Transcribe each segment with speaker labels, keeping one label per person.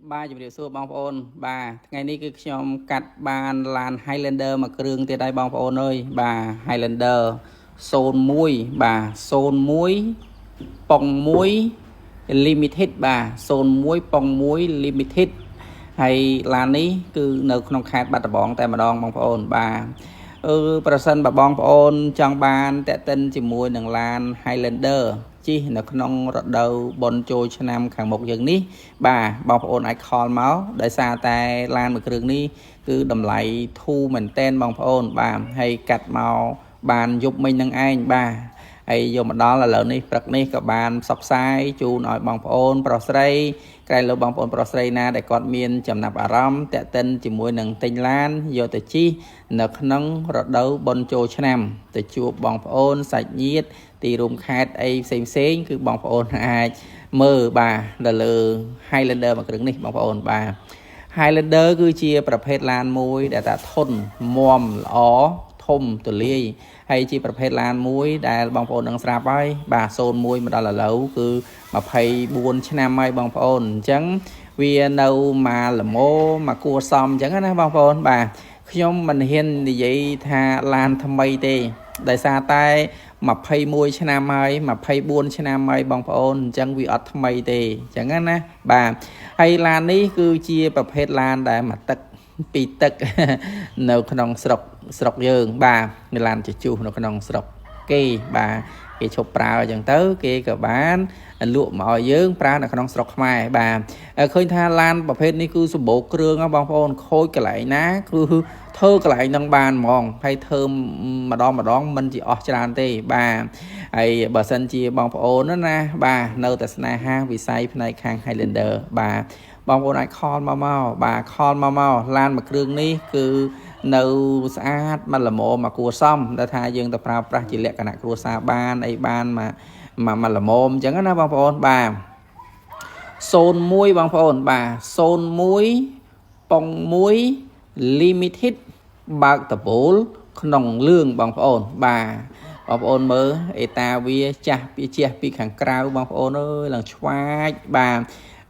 Speaker 1: បាទជំរាបសួរបងប្អូនបាទថ្ងៃនេះគឺខ្ញុំកាត់បានឡាន Highlander មួយគ្រឿងទៀតហើយបងប្អូនអើយបាទ Highlander 01បាទ01ប៉ុង1 Limited បាទ01ប៉ុង1 Limited ហើយឡាននេះគឺនៅក្នុងខេត្តបាត់ដំបងតែម្ដងបងប្អូនបាទអឺប្រសិនបើបងប្អូនចង់បានតាក់ទិនជាមួយនឹងឡាន Highlander ជិះនៅក្នុងរដូវបុណ្យចូលឆ្នាំខាងមុខយើងនេះបាទបងប្អូនអាច call មកដោយសារតែឡានមួយគ្រឿងនេះគឺតម្លៃធូរមែនតែនបងប្អូនបាទហើយកាត់មកបានយប់មិញនឹងឯងបាទហើយយកមកដល់ឥឡូវនេះព្រឹកនេះក៏បានផ្សព្វផ្សាយជូនឲ្យបងប្អូនប្រុសស្រីក្រែងលើបងប្អូនប្រុសស្រីណាដែលគាត់មានចំណាប់អារម្មណ៍តាក់ទិនជាមួយនឹងទិញឡានយកទៅជិះនៅក្នុងរដូវបុណ្យចូលឆ្នាំទៅជួបបងប្អូនសាច់ញាតិទីរួមខេត្តអីផ្សេងផ្សេងគឺបងប្អូនអាចមើលបាទនៅលើ Highlander មួយគ្រឿងនេះបងប្អូនបាទ Highlander គឺជាប្រភេទឡានមួយដែលថាធន់មាំល្អធំទូលាយហើយជាប្រភេទឡានមួយដែលបងប្អូននឹងស្រាប់ហើយបាទ01មកដល់ឥឡូវគឺ24ឆ្នាំហើយបងប្អូនអញ្ចឹងវានៅមកល្មមមកគួសមអញ្ចឹងណាបងប្អូនបាទខ្ញុំមិនហ៊ាននិយាយថាឡានថ្មីទេដោយសារតែ21ឆ្នាំហើយ24ឆ្នាំហើយបងប្អូនអញ្ចឹងវាអត់ថ្មីទេអញ្ចឹងណាបាទហើយឡាននេះគឺជាប្រភេទឡានដែលមកទឹកពីទឹកនៅក្នុងស្រុកស្រុកយើងបាទមានឡានជជុះនៅក្នុងស្រុកគេបាទគេឈប់ប្រើអញ្ចឹងទៅគេក៏បានលក់មកឲ្យយើងប្រើនៅក្នុងស្រុកខ្មែរបាទឃើញថាឡានប្រភេទនេះគឺសម្បូរគ្រឿងបងប្អូនខូចកន្លែងណាគឺធ្វើកន្លែងនឹងបានហ្មងហើយធ្វើម្ដងម្ដងមិនជាអស់ច្រើនទេបាទហើយបើសិនជាបងប្អូនណាបាទនៅតែស្នេហាវិស័យផ្នែកខាង Highlander បាទបងប្អូនអាច call មកមកបាទ call មកមកឡានមួយគ្រឿងនេះគឺនៅស្អាតមកល្មមមកគួរសមដែលថាយើងទៅប្រើប្រាស់ជាលក្ខណៈគ្រួសារបានអីបានមកមកល្មមអញ្ចឹងណាបងប្អូនបាទ01បងប្អូនបាទ01ប៉ុង1 limited បើកដបូលក្នុងលឿងបងប្អូនបាទបងប្អូនមើលអេតាវាចាស់ពីជះពីខាងក្រៅបងប្អូនអើយឡើងឆ្វាចបាទ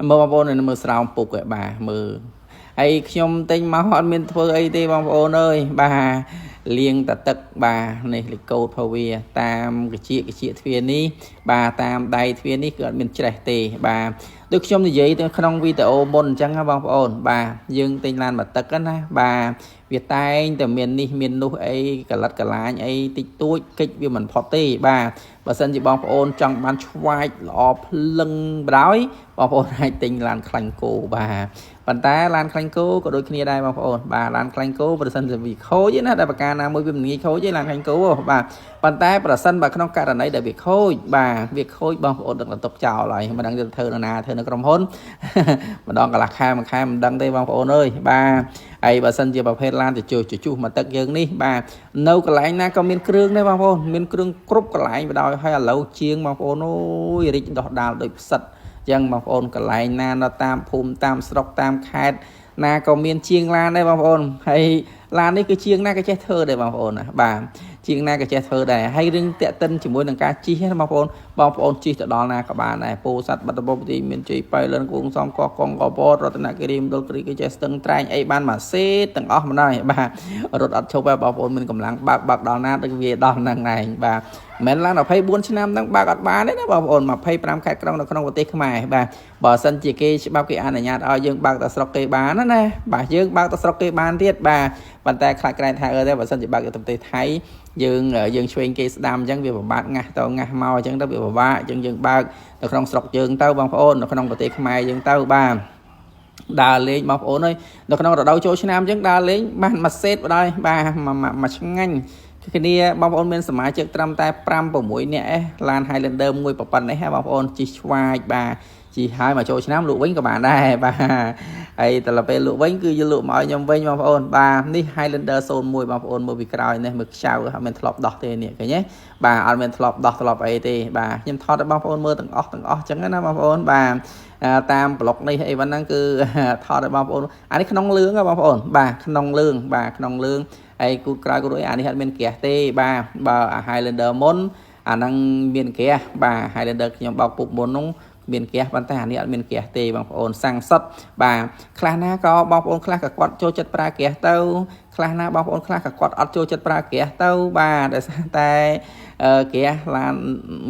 Speaker 1: មើលបងប្អូនមើលស្រោមពុកឯបាទមើលហើយខ្ញុំទិញមកអត់មានធ្វើអីទេបងប្អូនអើយបាទលាងតទឹកបាទនេះលីកូតផវាតាមកជាកជាទ្វានេះបាទតាមដៃទ្វានេះគឺអត់មានច្រេះទេបាទដូចខ្ញុំនិយាយទៅក្នុងវីដេអូមុនអញ្ចឹងណាបងប្អូនបាទយើងទិញឡានមកទឹកណាបាទវាតែងតែមាននេះមាននោះអីកលិតកលាញអីតិចតួចកិច្ចវាមិនផុតទេបាទបើសិនជាបងប្អូនចង់បានឆ្វាចល្អភ្លឹងបដ ாய் បងប្អូនអាចទិញឡានខ្លាញ់គោបាទប៉ុន្តែឡានខ្លាញ់គោក៏ដូចគ្នាដែរបងប្អូនបាទឡានខ្លាញ់គោប្រសិនជាវាខូចណាដែលប្រការណាមួយវាមិនងាយខូចទេឡានខ្លាញ់គោបាទប៉ុន្តែប្រសិនបើក្នុងករណីដែលវាខូចបាទវាខូចបងប្អូនដឹកទៅទុកចោលហើយមិនដឹងទៅធ្វើនៅណាធ្វើនៅក្រុមហ៊ុនម្ដងកន្លះខែមួយខែមិនដឹងទេបងប្អូនអើយបាទហើយបើសិនជាប្រភេទឡានជជុះជជុះមកទឹកយើងនេះបាទនៅកន្លែងណាក៏មានគ្រឿងដែរបងប្អូនមានគ្រឿងគ្រប់កន្លែងបណ្ដោយហើយឥឡូវជាងបងប្អូនអូយរីកដោះដាលដូចផ្សិតចឹងបងប្អូនកន្លែងណានៅតាមភូមិតាមស្រុកតាមខេត្តណាក៏មានជាងឡានដែរបងប្អូនហើយឡាននេះគឺជាងណាក៏ចេះធ្វើដែរបងប្អូនណាបាទជាងណាក៏ចេះធ្វើដែរហើយរឿងតាក់ទិនជាមួយនឹងការជិះណាបងប្អូនបងប្អូនជិះទៅដល់ណាក៏បានដែរពោធិ៍សាត់បាត់ដំបងទីមានជ័យបៃលិនកួងសំកោះកុងកពតរតនគិរីមណ្ឌលគិរីក៏ចេះស្ទឹងត្រែងអីបានមកសេទាំងអស់ម្ដងបាទរត់អត់ឈប់ទេបងប្អូនមានកម្លាំងបើកបើកដល់ណាដូចវាដល់ហ្នឹងឯងបាទមិនឡើង24ឆ្នាំហ្នឹងបើកអត់បានទេណាបងប្អូន25ខេត្តក្រុងនៅក្នុងប្រទេសខ្មែរបាទបើសិនជាគេច្បាប់គេអនុញ្ញាតឲ្យយើងបើកទៅស្រុកគេបានណាណាបាទយើងបើកទៅស្រុកគេបានទៀតបាទប៉ុន្តែខ្លាចក្រែងថាអឺទេបើសិនជាបើកទៅប្រទេសថៃយើងយើងឆ្វេងគេស្ដាំអញ្ចឹងវាពិបាកងាស់ទៅងាស់មកអញ្ចឹងទៅវាពិបាកអញ្ចឹងយើងបើកនៅក្នុងស្រុកយើងទៅបងប្អូននៅក្នុងប្រទេសខ្មែរយើងទៅបាទដើរលេងបងប្អូនអើយនៅក្នុងរដូវចូលឆ្នាំអញ្ចឹងដើរលេងបានមួយសេតបណ្ដោយបាទមួយឆ្ងាញ់គ្នាបងប្អូនមានសមាជិកត្រឹមតែ5 6នាក់ឯងឡាន Highlander មួយប៉ុណ្ណេះបងប្អូនជិះឆ្វាចបាទជិះហើយមកចូលឆ្នាំលក់វិញក៏បានដែរបាទហើយតែដល់ពេលលក់វិញគឺយកលក់មកឲ្យខ្ញុំវិញបងប្អូនបាទនេះ Highlander 01បងប្អូនមើលពីក្រោយនេះមើលខ្ចៅអត់មានធ្លាប់ដោះទេនេះឃើញទេបាទអត់មានធ្លាប់ដោះធ្លាប់អីទេបាទខ្ញុំថតឲ្យបងប្អូនមើលទាំងអស់ទាំងអស់អញ្ចឹងណាបងប្អូនបាទតាមប្លុកនេះអីហ្នឹងគឺថតឲ្យបងប្អូនអានេះក្នុងលឿងបងប្អូនបាទក្នុងលឿងបាទក្នុងលឿងហើយគូតក្រោយគូតរួចអានេះអត់មានក្រាស់ទេបាទបើ Highlander មុនអាហ្នឹងមានក្រាស់បាទ Highlander ខ្ញុំបោកពុកមុននោះ មានហ្គាសប៉ុន្តែអានេះអត់មានហ្គាសទេបងប្អូនសាំងសុទ្ធបាទខ្លះណាក៏បងប្អូនខ្លះក៏គាត់ចូលចិត្តប្រើហ្គាសទៅខ្លះណាបងប្អូនខ្លះក៏គាត់អត់ចូលចិត្តប្រើហ្គាសទៅបាទដោយសារតែហ្គាសឡាន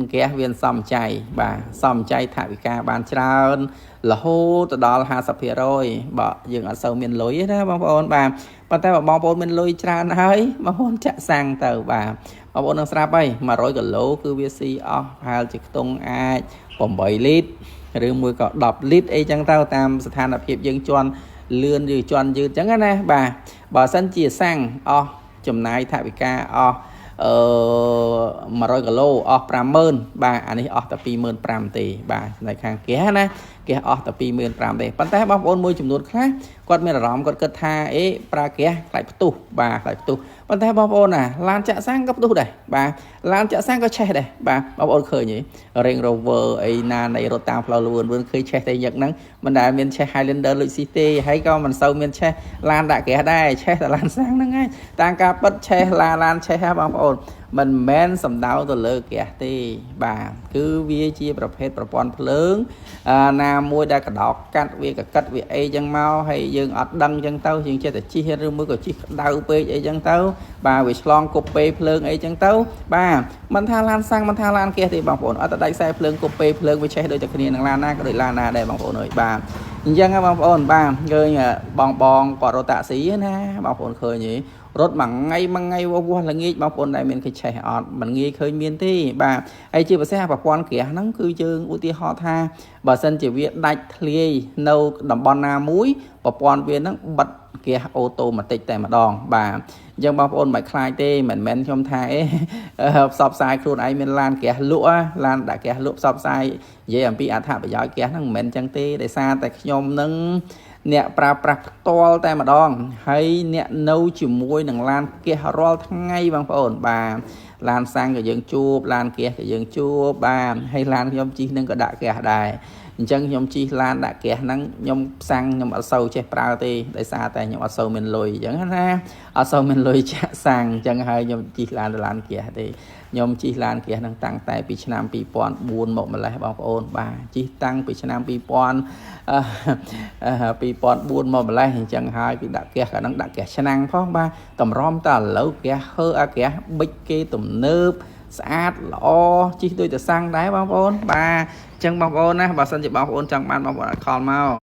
Speaker 1: ហ្គាសវាសំចៃបាទសំចៃថវិកាបានច្រើនរហូតដល់50%បើយើងអត់សូវមានលុយទេណាបងប្អូនបាទប៉ុន្តែបើបងប្អូនមានលុយច្រើនហើយបងប្អូនចាក់សាំងទៅបាទបងប្អូននឹងស្រាប់ហើយ100គីឡូគឺវាស៊ីអស់ប្រហែលជាខ្ទង់អាច8លីត្រឬមួយក៏10លីត្រអីចឹងទៅតាមស្ថានភាពយើងជន់លឿនឬជន់យឺតចឹងណាបាទបើសិនជាសាំងអស់ចំណាយថវិកាអស់អឺ100គីឡូអស់50000បាទអានេះអស់តែ25000ទេបាទនៅខាងគេណាគេអស់តែ25000ទេប៉ុន្តែបងប្អូនមួយចំនួនខ្លះគាត់មានអារម្មណ៍គាត់គិតថាអេប្រើហ្គាសខ្លាចផ្ទុះបាទខ្លាចផ្ទុះប៉ុន្តែបងប្អូនណាឡានចាក់សាំងក៏ផ្ទុះដែរបាទឡានចាក់សាំងក៏ឆេះដែរបាទបងប្អូនឃើញទេ Range Rover អីណានៃរត់តាមផ្លូវលឿនលឿនឃើញឆេះតែញឹកហ្នឹងមិនដែលមានឆេះ Highlander លុចស៊ីទេហើយក៏មិនសូវមានឆេះឡានដាក់ហ្គាសដែរឆេះតែឡានសាំងហ្នឹងឯងតាមការពិតឆេះឡានឆេះហ่าបងប្អូនមិនមែនសំដៅទៅលើហ្គាសទេបាទគឺវាជាប្រភេទប្រព័ន្ធភ្លើងណាមួយដែលកដោកាត់វាកកិតវាអីចឹងមកហើយយើងអត់ដឹងចឹងទៅយើងចេះតែជិះឬមួយក៏ជិះក្តៅពេកអីចឹងទៅបាទវាឆ្លងគប់ពេភ្លើងអីចឹងទៅបាទមិនថាឡានសាំងមិនថាឡានហ្គាសទេបងប្អូនអត់តែដាច់ខ្សែភ្លើងគប់ពេភ្លើងវាឆេះដូចតែគ្នានឹងឡានណាក៏ដូចឡានណាដែរបងប្អូនអើយបាទអញ្ចឹងបងប្អូនបាទឃើញបងបងគាត់រត់តាក់ស៊ីណាបងប្អូនឃើញទេរត់មួយថ្ងៃមួយថ្ងៃវាស់ល្ងាចបងប្អូនដែលមានគេឆេះអត់មិនងាយឃើញមានទេបាទហើយជាពិសេសប្រព័ន្ធក្រាសហ្នឹងគឺយើងឧទាហរណ៍ថាបើសិនជាវាដាច់ធ្លាយនៅតំបន់ណាមួយប្រព័ន្ធវាហ្នឹងបិទហ្គាស automatic តែម្ដងបាទអញ្ចឹងបងប្អូនមិនខ្លាចទេមិនមែនខ្ញុំថាអេផ្សព្វផ្សាយខ្លួនឯងមានឡានហ្គាសលក់ឡានដាក់ហ្គាសលក់ផ្សព្វផ្សាយនិយាយអំពីអត្ថប្រយោជន៍ហ្គាសហ្នឹងមិនមែនអញ្ចឹងទេដោយសារតែខ្ញុំនឹងអ្នកប្រើប្រាស់ផ្ទាល់តែម្ដងហើយអ្នកនៅជាមួយនឹងឡានហ្គាសរាល់ថ្ងៃបងប្អូនបាទឡានសាំងក៏យើងជួបឡានហ្គាសក៏យើងជួបបាទហើយឡានខ្ញុំជិះនឹងក៏ដាក់ហ្គាសដែរអញ្ចឹងខ្ញុំជិះឡានដាក់ហ្គាសហ្នឹងខ្ញុំសាំងខ្ញុំអត់សូវចេះប្រើទេដោយសារតែខ្ញុំអត់សូវមានលុយអញ្ចឹងណាអត់សូវមានលុយចាក់សាំងអញ្ចឹងហើយខ្ញុំជិះឡានទៅឡានហ្គាសទេខ្ញុំជិះឡានហ្គាសហ្នឹងតាំងតែពីឆ្នាំ2004មកម្លេះបងប្អូនបាទជិះតាំងពីឆ្នាំ2000 2004មកម្លេះអញ្ចឹងហើយគឺដាក់ហ្គាសកាលហ្នឹងដាក់ហ្គាសឆ្នាំងផងបាទតម្រាំតែឥឡូវហ្គាសហឺអាហ្គាសបិចគេទំនើបស្អាតល្អជិះដូចតែសាំងដែរបងប្អូនបាទអញ្ចឹងបងប្អូនណាបើសិនជាបងប្អូនចង់បានបងប្អូនអាច call មក។